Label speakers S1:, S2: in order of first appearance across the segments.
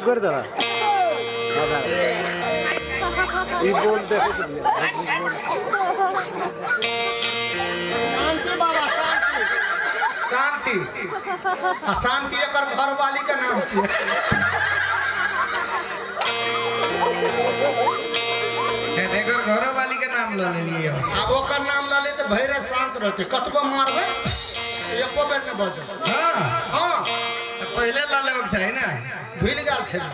S1: कर दे ई बोल देखो।
S2: शांति बाबा, शांति शांति आ शांति एकर घरवाली के नाम छियै।
S3: हे तऽ एकर घरोवाली के नाम लऽ लेलियै।
S2: आब ओकर नाम लऽ ले तऽ भरि राति शांत रहतै, कतबो मारबै एको बेर नहि बजत।
S3: हँ।
S2: हँ।
S3: तऽ पहिले लऽ लेबक चाही ने।
S2: भूलि गेल छलियै,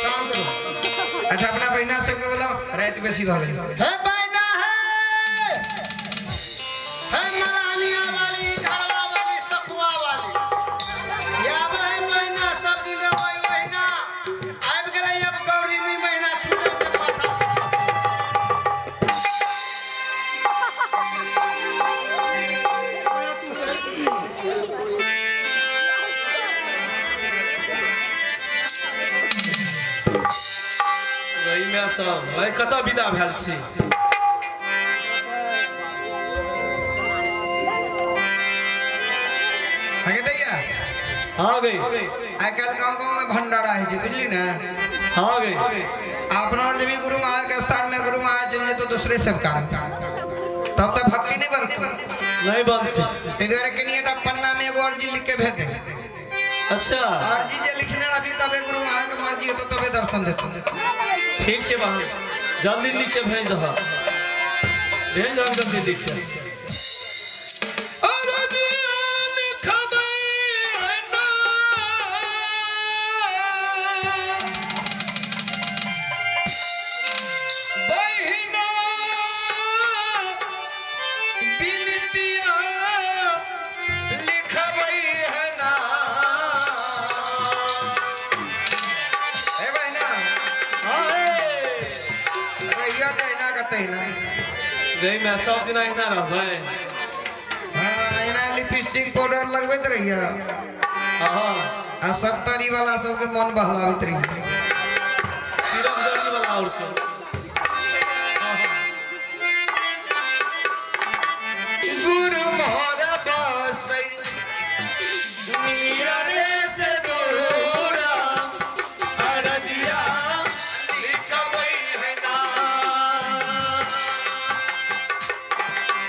S2: शांत रह।
S3: अच्छा, अपना बहिना सबके बोलाउ, राति बेसी भऽ गेलै।
S2: हे बहिना, हे हे मलानिया वाली, घरवा वाली, सखुआ वाली, आबै है महीना, सब दिन रहबै महीना, आबि गेलै अब गौरी मी महीना, छूटल छै माथा से खसल।
S4: गई माय सब आइ कतऽ विदा भेल छी?
S3: आगे दैया।
S4: हाँ गई।
S3: आइ काल्हि गाँव गाँव में भंडारा होइ छै, बुझली ने?
S4: हाँ गई।
S3: अपना और जब भी गुरु महाराज के स्थान में गुरु महाराज चल तो दूसरे सब काम, तब तक भक्ति नहीं बनती।
S4: नहीं बनती।
S3: ताहि दुआरे कनि एकटा पन्ना में एगो अर्जी लिख के भेज दे।
S4: अच्छा।
S3: अर्जी जे लिखने रहबी तबे गुरु महाराज के मर्जी हेतौ तबे दर्शन देतौ।
S4: ठीक छै बहन, जल्दी लिख के भेज दह, भेज दह जल्दी लिख के।
S3: लिखबै है ना। हे बहिना। रहिया तहिना के तहिना।
S4: गई मैं सब दिन अहिना रहबै।
S3: हाँ, एना लिपस्टिक पाउडर लगबैत रहिया।
S4: हाँ।
S3: आ सब तरी वाला सबके मन बहलाबैत रहिया।
S4: सिरम जल्दी वाला और के
S3: गुरु मोर बसै नियरे से दूरा,
S4: अरजिया लिखबै है ना।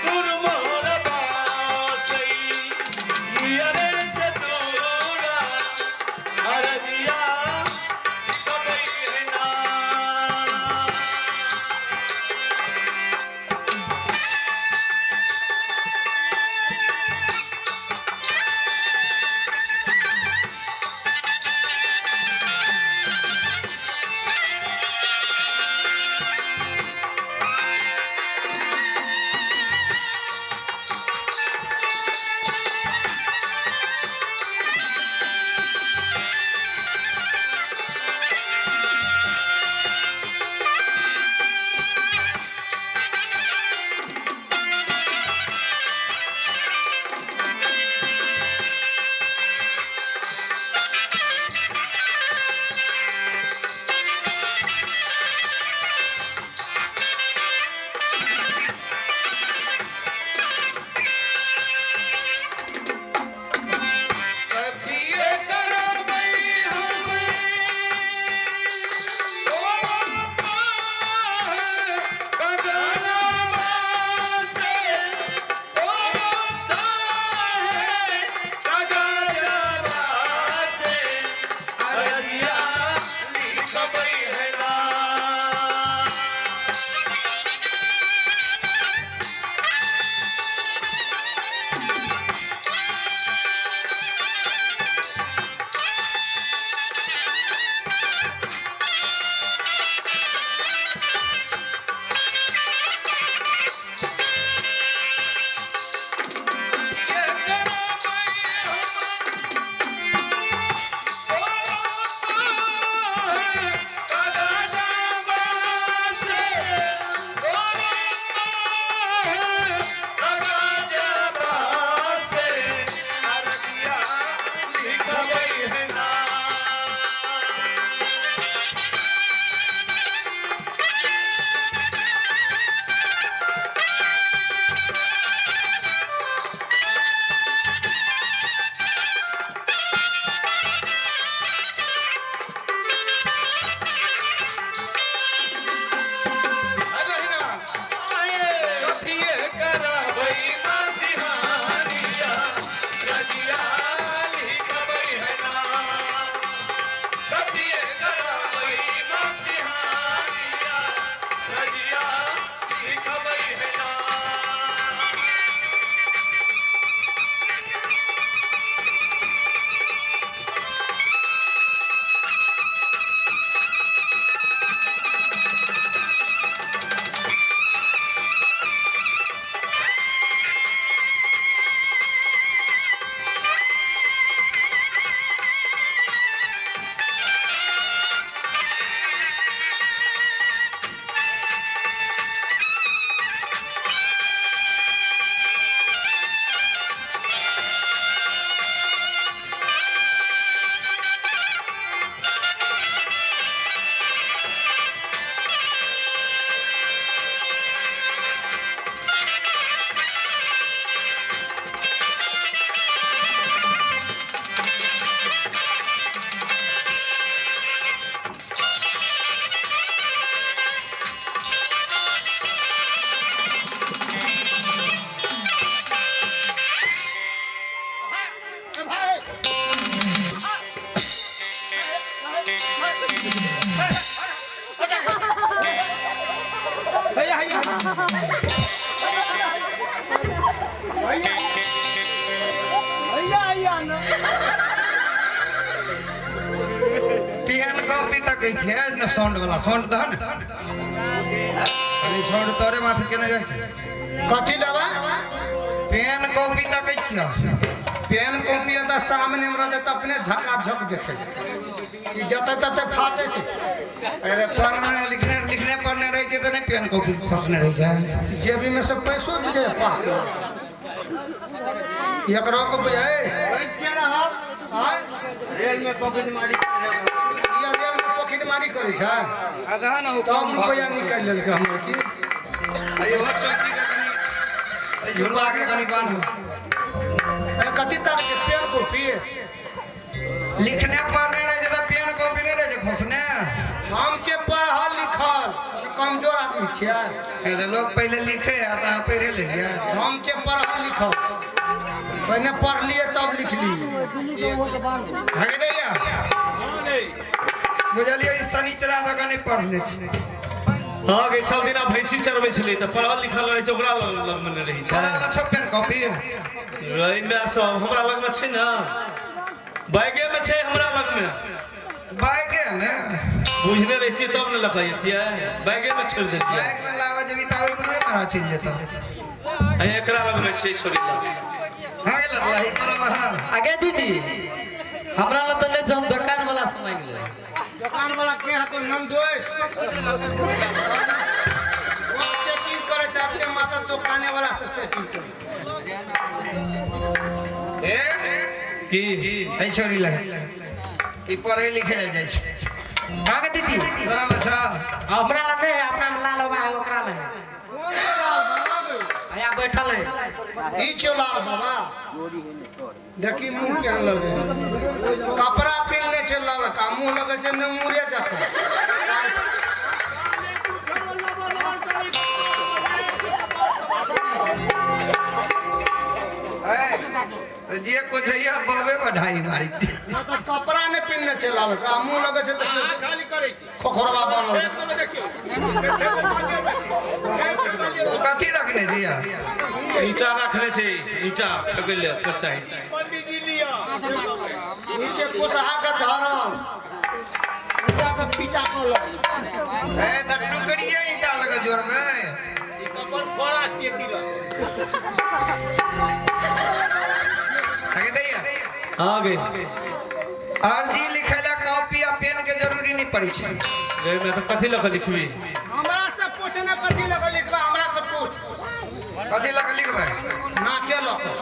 S4: गुरु मोर बसै नियरे से दूरा, अरजिया लिखबै है ना।
S3: सखिए करबै हम ओ गगनवा से, ओ गगनवा से,
S4: अरजिया लिखबै है ना।
S3: करबै हम ओ
S2: भैया भैया ना।
S3: पेन कॉपी तकै छियै ने, साउंड वाला साउंड दह ने, खाली साउंड तोरे माथे केने जाइ छै।
S2: कथी लेबै?
S3: पेन कॉपी तकै छियै।
S2: पेन कॉपी तऽ सामने मे रहतै तऽ अपने झकाझक देखे, ई जतऽ ततऽ फाटे छै।
S3: अरे पढ़ने लिखने लिखने पढ़ने रहै छै तऽ नहि पेन कॉपी खोसने रहै छै।
S2: जेबी में से पैसो बुझे पा एकरो के बुझे
S5: के रहब।
S2: आय
S5: रेल में पॉकेट मारी।
S2: ई रेल में पॉकेट मारी करै छै।
S3: आधा न।
S2: तब रुपया निकालि लेलकै हमर की।
S3: इहो चौकी के कनि, एहि झुलवा के कनि बान्हू।
S2: ए, कथी तार के पेन कॉपी?
S3: लिखने पढ़ने रहै छै तऽ पेन कॉपी नहि रहै छै खोसने।
S2: हम के पढ़ल लिखल कमजोर आदमी छियै।
S3: ए तऽ लोग पहिले लिखे आ तऽ अहाँ पढ़े लेलियै।
S2: हम के पढ़ल लिखल, पहिने पढ़लियै तब लिखलियै।
S3: भागि दैया, बुझलियै, ई शनिचरा दऽ कऽ नहि पढ़ने छी।
S4: हँ गे, सब दिना भैंसी चरबै छलै तऽ पढ़ल लिखल रहै छै, ओकरा लगमे नहि रहै छै।
S3: तोरा लग छौ पेन कॉपी?
S4: एहिमे सब हमरा लगमे छै ने, बैगे मे छै हमरा लगमे।
S3: बैगे मे?
S4: बुझने रहितियै तब ने लऽ जैतियै, बैगे मे छोड़ि देलियै।
S3: बैग में लाबऽ जेबी ताबे गुरुए महाराज चलि जेतौ।
S4: आ एकरा लगमे छै, छोड़ी लग।
S3: हाँ गेल लही तोरा लग?
S6: आगे दीदी, हमरा लग तऽ नहि छै, हम दोकान वाला से मांगि लेब।
S2: दोकान वाला के है? तो नम दोष सेटिंग करे छै अपने माता, दोकाने वाला से सेटिंग करे।
S3: ए।
S4: की?
S3: एहि छोरी लग ई पढ़े लिखे लए जाइ छै।
S6: आगे दीदी।
S3: तोरा लग छौ?
S6: हमरा लग नहि है, अपना में लाल बाबा है, ओकरा लग है।
S2: कोन लाल बाबा बे?
S6: आया बैठल है।
S2: ई छौ लाल बाबा? देखी मुंह केहन लगे, कपड़ा पिन्हने छै ललका, मुंह लगे छै नमूरे जकाँ।
S3: ए, तऽ जे कुछ होइए बबे बढ़ाई मारी।
S2: ना तऽ कपड़ा नहि पिन्हने छै ललका, मुंह लगे छै तऽ
S1: खाली करै छी।
S2: खोखरबा बनल।
S1: देखियौ।
S3: कथी रखने छी?
S4: ईंटा रखने छै, ईंटा फेकै लए ओकर चाही छै।
S1: पंडीजी लिअ।
S2: नीचे कुसहा के धरम ईटा के पीटा कऽ लग।
S3: ए, तऽ टुकड़िए ईंटा लग जोड़बै।
S1: ई कपर फोड़ा छियै तिलक।
S3: आगे दैया।
S4: हाँ गे।
S3: अर्जी लिखे ला कॉपी आ पेन के जरूरी नहीं पड़ै छै।
S4: गे मैं तऽ कथी लऽ कऽ लिखबी?
S2: हमरा से पूछने कथी लग लिखबा, हमरा से पूछ।
S3: कथी लऽ कऽ लिखबै?
S2: नाके लऽ कऽ।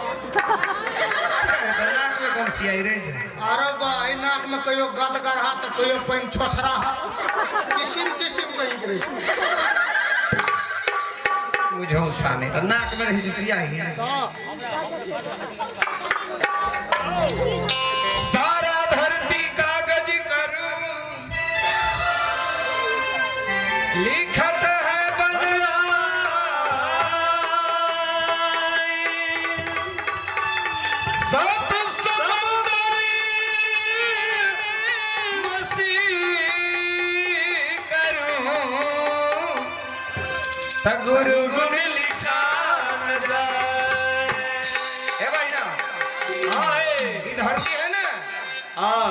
S3: तऽ नाक में कोन सियाही रहै छै?
S2: अरे बा, एहि नाक में कहियो गद गरहा तऽ कहियो पानि छोसरा, किसिम किसिम कहीं के रहै छै।
S3: बुझौसा नहि तऽ नाक में रहै छै सियाही।
S2: तऽ
S3: सारा धरती कागज करूं, लिखत है बनराय, सत समुंदर मसी करूं त गुरु गुण लिखा न जाए। ए भाई ना।
S4: हाँ ए।
S3: ई धरती है ना?
S4: हाँ।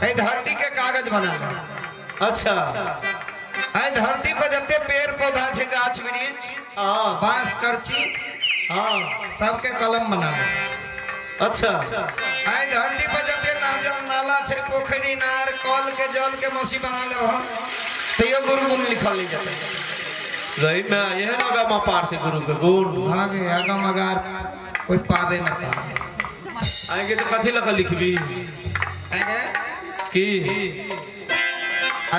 S3: एहि धरती के कागज बना ले।
S4: अच्छा।
S3: एहि धरती पर जते पेड़ पौधा छै, गाछ वृक्ष, बांस करची, सबके कलम बना ले।
S4: अच्छा।
S3: एहि धरती पर जते नाजल नाला छै, पोखरि, नार, कल के जल के मसी बना लेब हम, तैयो गुरु गुण लिखल नहीं जेतै।
S4: रही में एहन अगम अपार छै गुरु के गुण।
S3: आगे अगम अगार कोई पावे न पावे।
S4: आगे तऽ कथी लऽ कऽ लिखबी?
S3: आगे।
S4: की?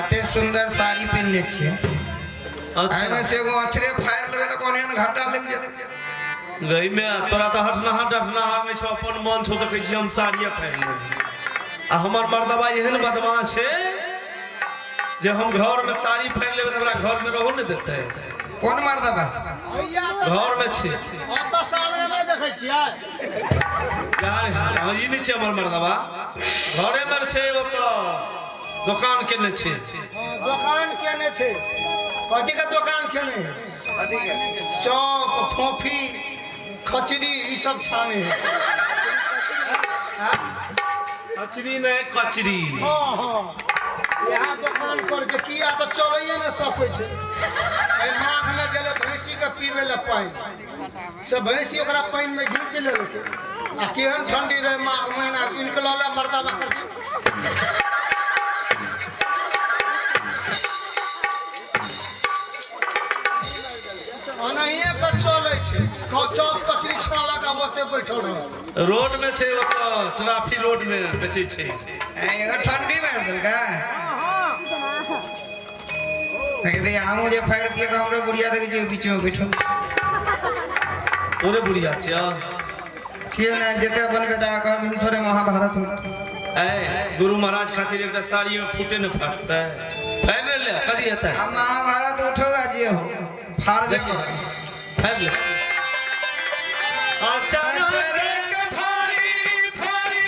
S3: अते सुंदर साड़ी पहिनने छियै।
S4: अच्छा।
S3: एहिमे से एगो अक्षरे फाड़ि लेबै तऽ कोन एहन घाटा लागि जेतै।
S4: गई में तोरा तऽ हटनाहार डटनाहार नहि छौ, अपन मन छौ तऽ कहै छी हम साड़िये फाड़ि लेबै। आ हमर मर्दबा एहन बदमाश छै जे हम घरमे साड़ी फाड़ि लेबै तऽ हमरा घरमे रहू नहि देतै।
S3: कोन मर्दबा?
S2: भैया तऽ
S4: घरमे छै।
S2: ओतऽ सामने मे देखै छियै।
S4: यार, हँ, ई नहि छै हमर मर्दबा, घरेमे छै ओतऽ। दोकान केने छै।
S2: हाँ, दोकान केने छै। कथी के दोकान केने है? चॉप, फोफी, खचरी ई सब छाने है।
S4: कचरी नहि, कचरी।
S2: हाँ हाँ, यहाँ दोकान करके किया तऽ चलैए ने सकै छै। एहि माघमे गेलै भैंसीके पीबै लए पानि, से भैंसी ओकरा पानिमे घीच लेलकै। आ केहन ठंडी रहै माघ महीना, निकलल मर्दाबा करके। ओनाहिए के चलै छै। चॉप कचरी छानलक आ ओतै बैठल रहल।
S4: रोड में छै, ओतऽ ट्राफिक रोड में बेचै छै।
S3: एगो ठंडी मारि देलकै। देखि हमहूँ जे फाड़ि दियै तऽ हमरो बुढ़िया देखै छियै बीचमे बैठल।
S4: तोरे बुढ़िया छियौ?
S3: छियै ने, जते अपन बेटा कहब भिनसरे महाभारत होत।
S4: ऐ गुरु महाराज खातिर एकटा साड़ी फूटे ने फाटतै, फाड़ि ले, कदी हेतै?
S3: आ महाभारत उठो आ जे हो फाड़बे करब।
S4: फाड़ि ले। अचानक फाड़ी फाड़ी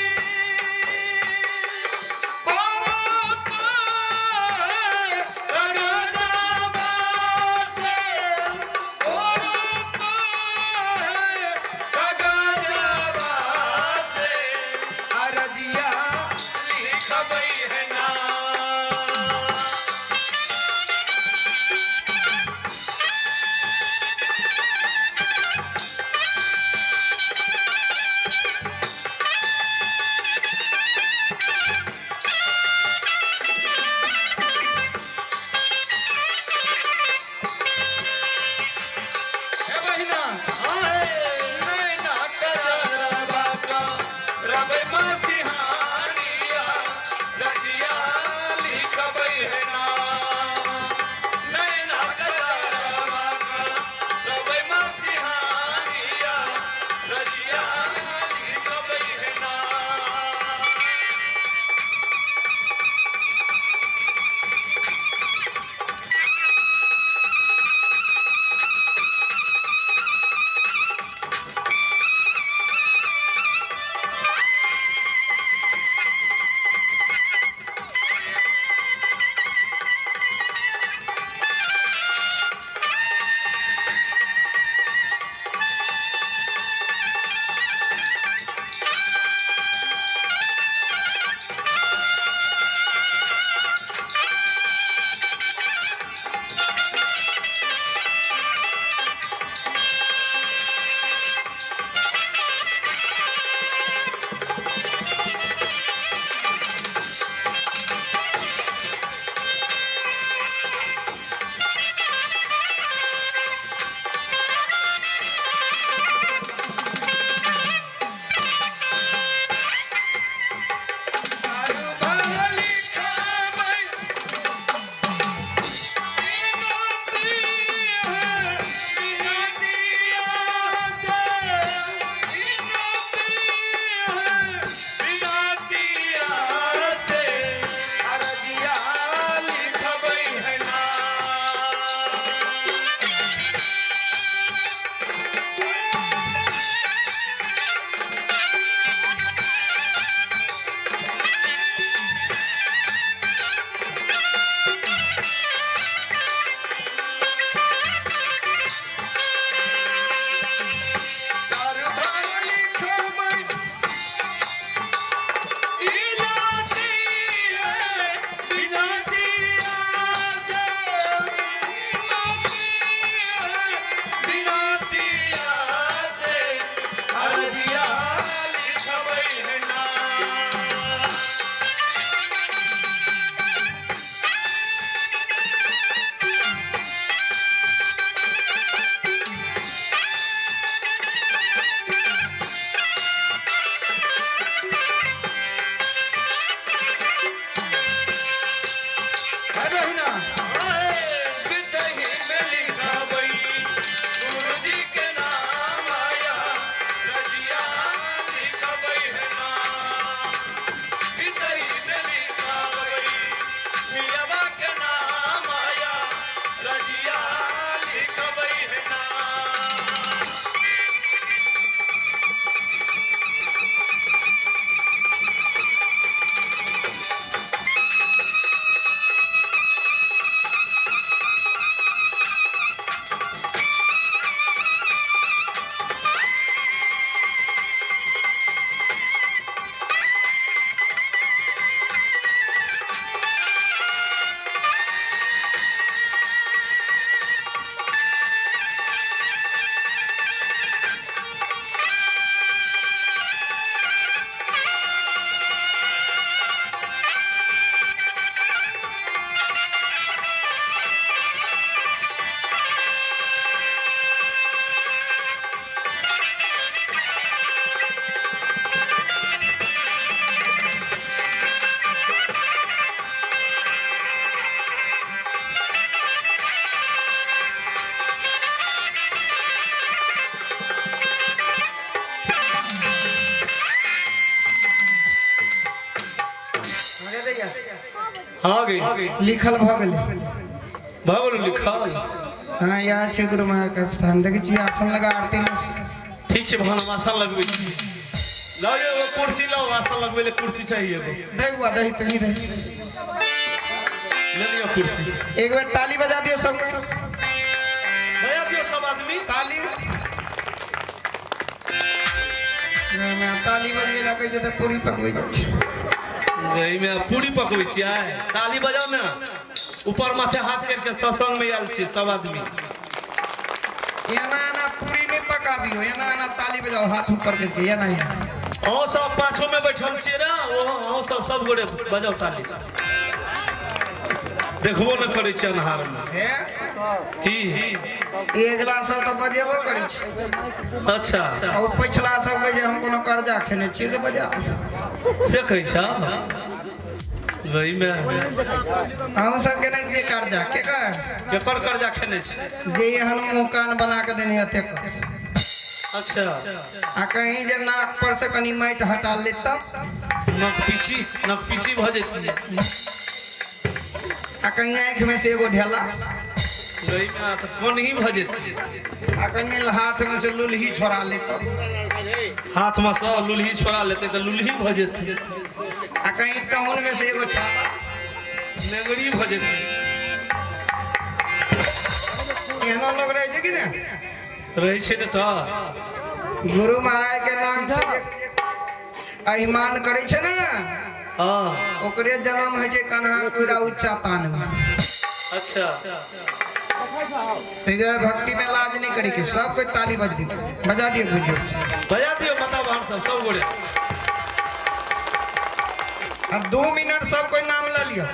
S4: हाँ गई।
S3: लिखल भऽ गेलै।
S4: भऽ गेल लिखल।
S3: हाँ, यहाँ छै गुरु महाराज के स्थान। देखै छियै आसन लगा आरती में।
S4: ठीक छै भगवान, हम आसन लगबै छी। लाओ एगो कुर्सी लाओ, आसन लगबै ले कुर्सी चाहिए एगो।
S3: दही बुआ, दही तही दही।
S4: ले लियो कुर्सी।
S3: एक बेर ताली बजा दियौ सबके।
S4: बजा दियो सब आदमी
S3: ताली। नहि, ताली बजबै ला कहै छै तऽ पूरी पकबै जाइ छै।
S4: एहिमे पूरी पकबै छियै। ताली बजाउ ने, ऊपर माथे हाथ करके सत्संग में आयल छियै सब आदमी।
S3: एना एना पूरी नहि पकाबियौ, एना एना ताली बजाओ हाथ ऊपर करके, एना एना।
S4: अहूँ सब पाछू में बैठल छियै ने, अहूँ सब सब गोटे बजाउ ताली। देखबो न करै छियै अन्हार में।
S3: हे
S4: जी
S3: अगिला सब तऽ बजेबो करै छै।
S4: अच्छा।
S3: आ ओ पछिला सबके जे हम कोनो कर्जा खेने छियै तऽ बजाउ।
S4: से कहै छौ वही में।
S3: अहूँ सबके नहि दियै कर्जा के कह?
S4: केकर कर्जा खेने छै?
S3: जे एहन मुँह कान बना के देने एतेक।
S4: अच्छा।
S3: आ कहीं जे नाक पर से कनि माटि हटा ले तब
S4: नकपीची नकपीची भऽ जेतियै।
S3: आ कहीं आँखि में से एगो ढेला।
S4: वही में तऽ कोनही भऽ जेतियै।
S3: आ कहीं हाथ में से लुल्ही छोड़ा ले तब
S4: हाथ में से लुल्ही छोड़ा लेतै तऽ लुल्ही भऽ जेतै।
S3: आ कहीं टाउन में से एगो छाला।
S4: नेंगरी भऽ जेतै।
S3: एहनो लोग रहै छै कि ने?
S4: रहै छै ने तऽ।
S3: गुरु महाराज के नाम से जे अभिमान करै छै ने,
S4: हाँ।
S3: ओकरे जन्म होइ छै कन्हा कोइरा उच्चा तान में।
S4: अच्छा।
S3: ताहि दुआरे भक्ति में लाज नहीं करे के, सब कोई ताली बज दियो, बजा दियो गुरु से।
S4: बजा दियौ माता बहन सब सब गोटे।
S3: अब 2 मिनट सब कोई नाम ले लियो।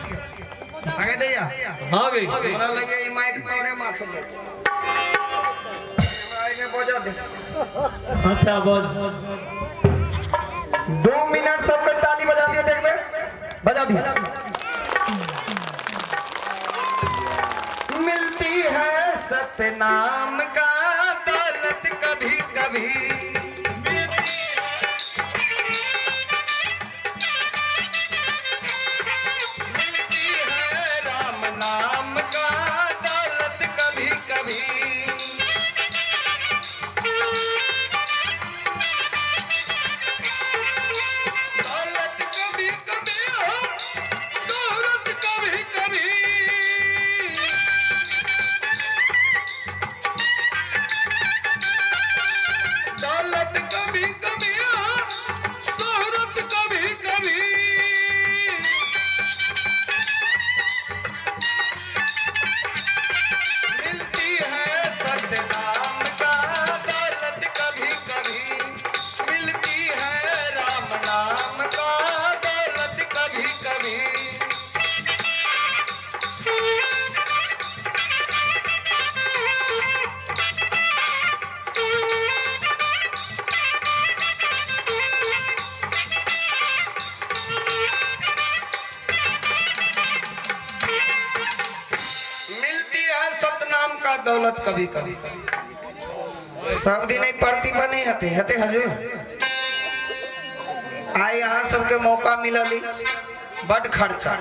S3: आगे दैया।
S4: हाँ गई।
S3: हमरा लगे ई माइक तोरे माथे ले। हमरा एहिमे बजा दे।
S4: अच्छा बज।
S3: 2 मिनट सब कोई ताली बजा दियो, देखबे बजा दियो। मिलती है सतनाम का दौलत कभी कभी, मिलती है राम नाम का दौलत कभी कभी, दौलत कभी कभी हो शोहरत कभी कभी, दौलत कभी कभी हो शोहरत कभी कभी, मिलती है सतनाम का दौलत कभी कभी, मिलती है राम नाम का दौलत कभी कभी। मिलती है सतनाम का दौलत कभी कभी। सब दिन प्रतिभा नहीं हते हते हजूर। आइ यहाँ सबके मौका मिलल अछि, बड खर्चा।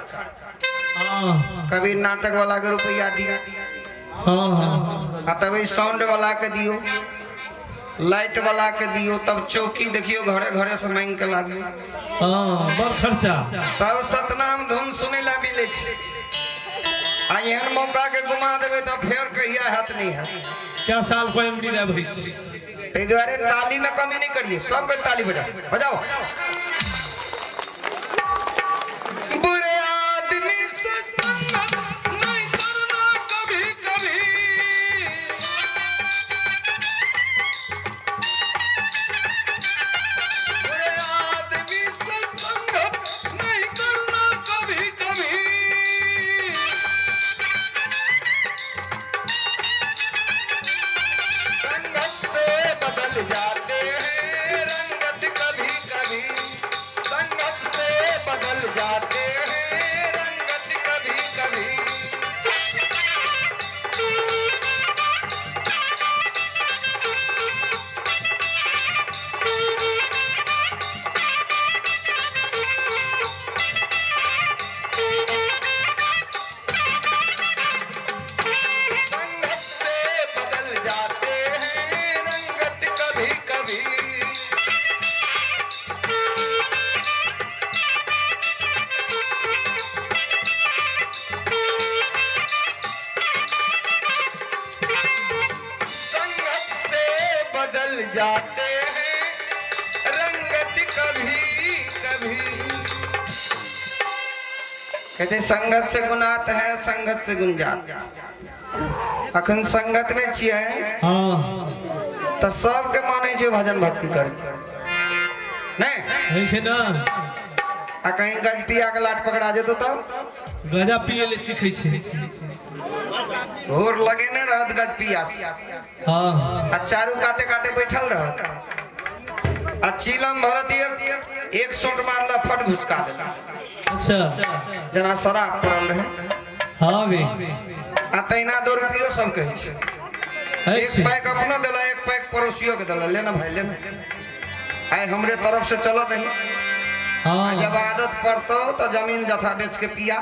S4: हाँ।
S3: कभी नाटक वाला के रुपया दियो,
S4: हाँ हाँ।
S3: आ तब साउंड वाला के दियो, लाइट वाला के दियो, तब चौकी देखियो घरे घरे से मांग के लाबियो।
S4: हाँ, बड़ खर्चा।
S3: तब सतनाम धुन सुनै ला मिलै छै। आ एहन मौका के घुमा देबै तऽ फेर कहिया हैत नहीं हैत।
S4: क्या साल पर एमडी दे भई छी।
S3: ताहि दुआरे ताली में कमी नहीं करिए, सबके ताली बजाओ बजाओ।
S7: बुरे आदमी से संगत नहीं करना कभी कभी, बुरे आदमी से संगत नहीं करना कभी कभी, संगत से बदल जाते हैं रंगत कभी कभी, संगत से बदल जाते हैं रंगत कभी कभी।
S3: जाते हैं रंगत कभी कभी। कहते संगत से गुनात है, संगत से गुंजात। अखन संगत में छियै।
S4: हाँ।
S3: तो सबके मानै छै भजन भक्ति कर नहीं
S4: होइ छै ना।
S3: आ कहीं गज पिया के लाट पकड़ा जेतो तब
S4: गजा पिए ले सीखै छै।
S3: घोर लगेने रहत गज पिया से।
S4: हाँ।
S3: आ चारू काते काते बैठल रहत आ चिलम भरत एक सोट मारला फट घुसका देला।
S4: अच्छा।
S3: जना शराब पड़ल रहे।
S4: हाँ गे।
S3: आ तहिना 2 रुपयो सब कहै छै। एक पैक अपनो देला, एक पैक पड़ोसियो के देला, लेना भाई लेना, आइ हमरे तरफ से चलत है।
S4: हाँ।
S3: जब आदत पड़तो तो जमीन जथा बेच के पिया।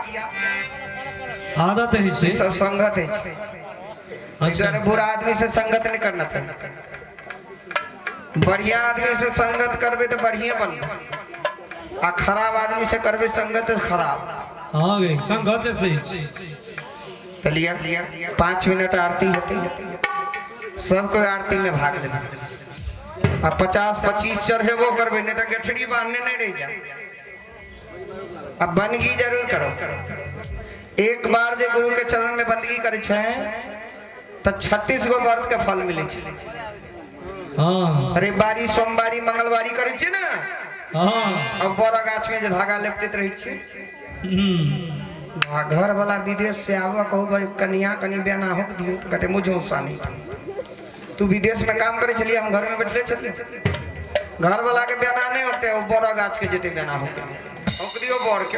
S4: आदत है से।
S3: सब संगत है। अच्छा। बुरा आदमी से संगत नहीं करना चाहिए, बढ़िया आदमी से संगत करबे तो बढ़िया बनबे, आ खराब आदमी से करबे संगत तो खराब।
S4: हाँ गे संगत से।
S3: चलिए 5 मिनट आरती होती, सब कोई आरती में भाग लेबे। आ 50-25 चढ़ेबो करबे, नहीं तो गठरी बांधने नहीं रह जा। अब बंदगी जरूर करो। एक बार जो गुरु के चरण में बंदगी करे छै तो 36 गो व्रत के फल मिले छै।
S4: हाँ।
S3: अरे बारी सोमवारी मंगलवारी करे छै ना।
S4: हाँ।
S3: अब बड़ा गाछ में जे धागा लपटैत रहे छै। आ घर वाला विदेश से आवा कहू भाई कनिया कनी बेना होक दियो तो कहते मुझे गुस्सा नहीं। तू विदेश में काम करे छलिए, हम घर में बैठले छलिए। घर वाला के बेना नहीं होते, वो बड़ा गाछ के जते बेना होक होक दियो बड़ के।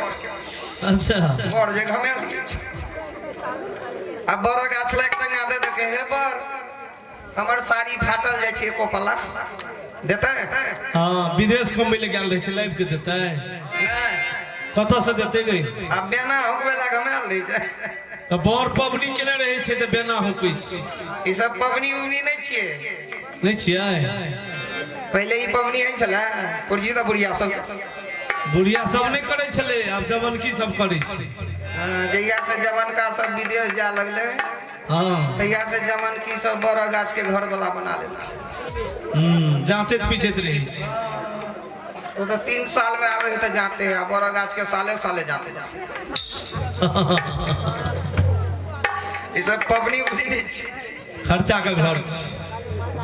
S4: अच्छा।
S3: बड़ जे घमेल आ बड़ा गाछ लाग टंगा दे के हे बड़ हमर साड़ी फाटल जाय छै एको पल्ला देते।
S4: हां विदेश कमबै ले गेल रहै छै, लाइव के देतै कतऽ से देते गई।
S3: अब बेना होकबे ला घमेल रही छै।
S4: तऽ बड़ पबनी केने रहै छै तऽ बेना होकै छै।
S3: ई सब पबनी उबनी नहीं छियै।
S4: नहीं छियै।
S3: पहिले ई पबनी होइ छलै, पुरजी तऽ बुढ़िया सब
S4: बुढ़िया सब नहीं करै छलै, आब जवानकी सब करै छै।
S3: जहिया से जवानका सब विदेश जा लगलै।
S4: हाँ।
S3: तहिया से जवानकी सब बड़ा गाछ के घर वाला बना लेलक।
S4: जाँचैत पीचैत रहै छै।
S3: वो तो 3 साल में आवे है तो जाते हैं, बड़ा गाछ के साले साले जाते जाते। ई सब पबनी उबनी नहीं छै।
S4: खर्चा के घर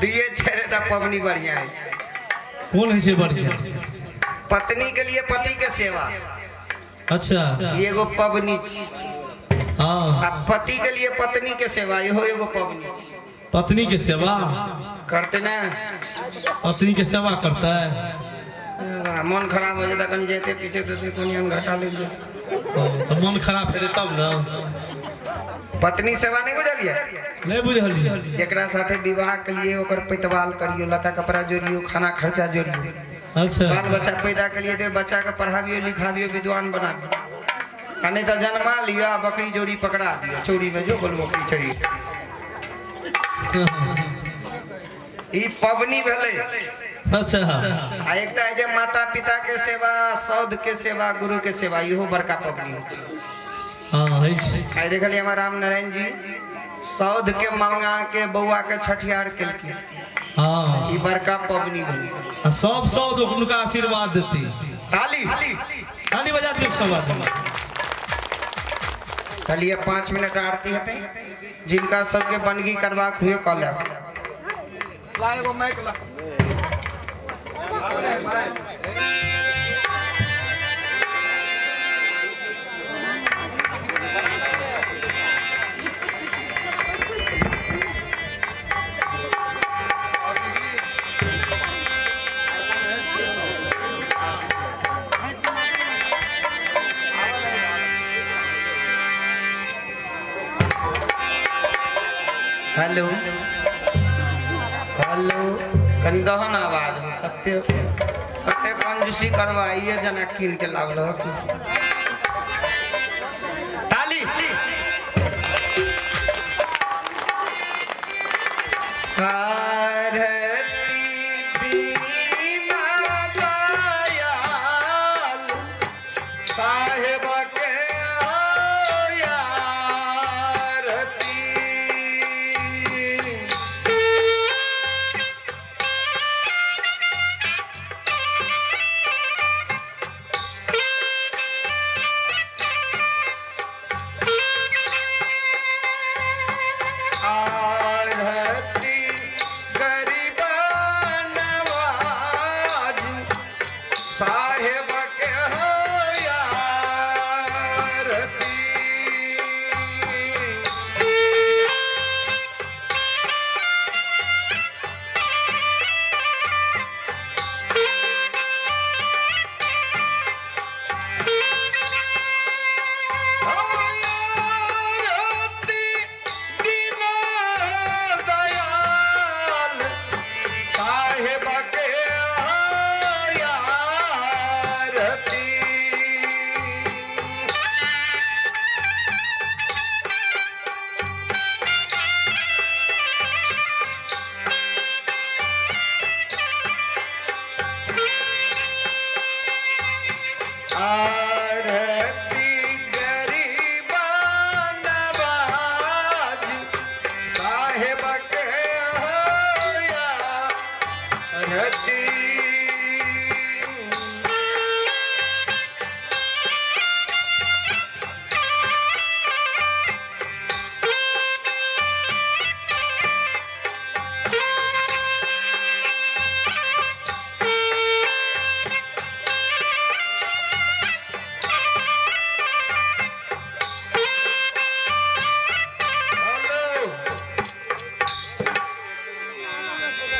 S3: दिए 4टा पबनी बढ़िया है।
S4: कोन है से बढ़िया?
S3: पत्नी के लिए पति के सेवा।
S4: अच्छा।
S3: ये एगो पबनी छी।
S4: हाँ।
S3: आ पति के लिए पत्नी के सेवा, इहो एगो पबनी छी।
S4: पत्नी के सेवा
S3: करते ना,
S4: पत्नी के सेवा करता है।
S3: मन खराब हो जाता कहीं जाते पीछे तो कहीं घाटा लग जाए
S4: तो मन खराब हेतै तब ना।
S3: पत्नी सेवा नहीं बुझलिए?
S4: नहीं बुझलिए।
S3: जेकरा साथे विवाह के लिए ओकर पैतवाल करियो, लता कपड़ा जोड़ियो, खाना खर्चा जोड़ियो।
S4: अच्छा।
S3: बाल बच्चा पैदा के लिए तो बच्चा के पढ़ाबियो लिखाबियो, विद्वान बनाबियो। आ नहीं तो जन्मा लियो बकरी जोड़ी पकड़ा दियो, चौड़ी में जो बोल बकरी चढ़ी। ई पबनी भेलै।
S4: अच्छा।
S3: आ एकटा है जे माता पिता के सेवा, सौद के सेवा, गुरु के सेवा, इहो बड़का पबनी होइ छै।
S4: हाँ होइ छै।
S3: आइ देखलियै हमर राम नारायण जी सौद के मंगा के बौआ के छठियार केलखिन।
S4: हाँ।
S3: ई बड़का पबनी भेलै।
S4: आ सब सौद हुनका आशीर्वाद देती।
S3: ताली
S4: ताली बजा दियौ सब आदमी।
S3: चलिए 5 मिनट आरती हेतै, जिनका सबके बंदगी करबाक हुए कऽ लेब।
S1: ला एगो माइक ला।
S3: हेलो हेलो कनी दहन आवाज हो, कते कते कंजूसी करवाइए जना कीन के लावल हो। ताली। आरती दीना दयाल साहेब के आरती।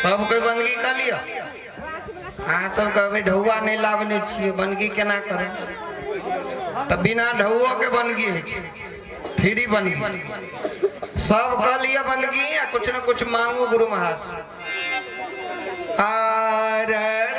S3: सब कोइ बन्दगी कऽ लिअ। अहाँ सब कहबै ढौआ नहि लाबने छियै, बन्दगी केना करब? तऽ बिना ढौओके बन्दगी होइ छै, फ्री बन्दगी। सब कऽ लिअ बन्दगी आ कुछ ने कुछ मांगू गुरु महाराज। आरती।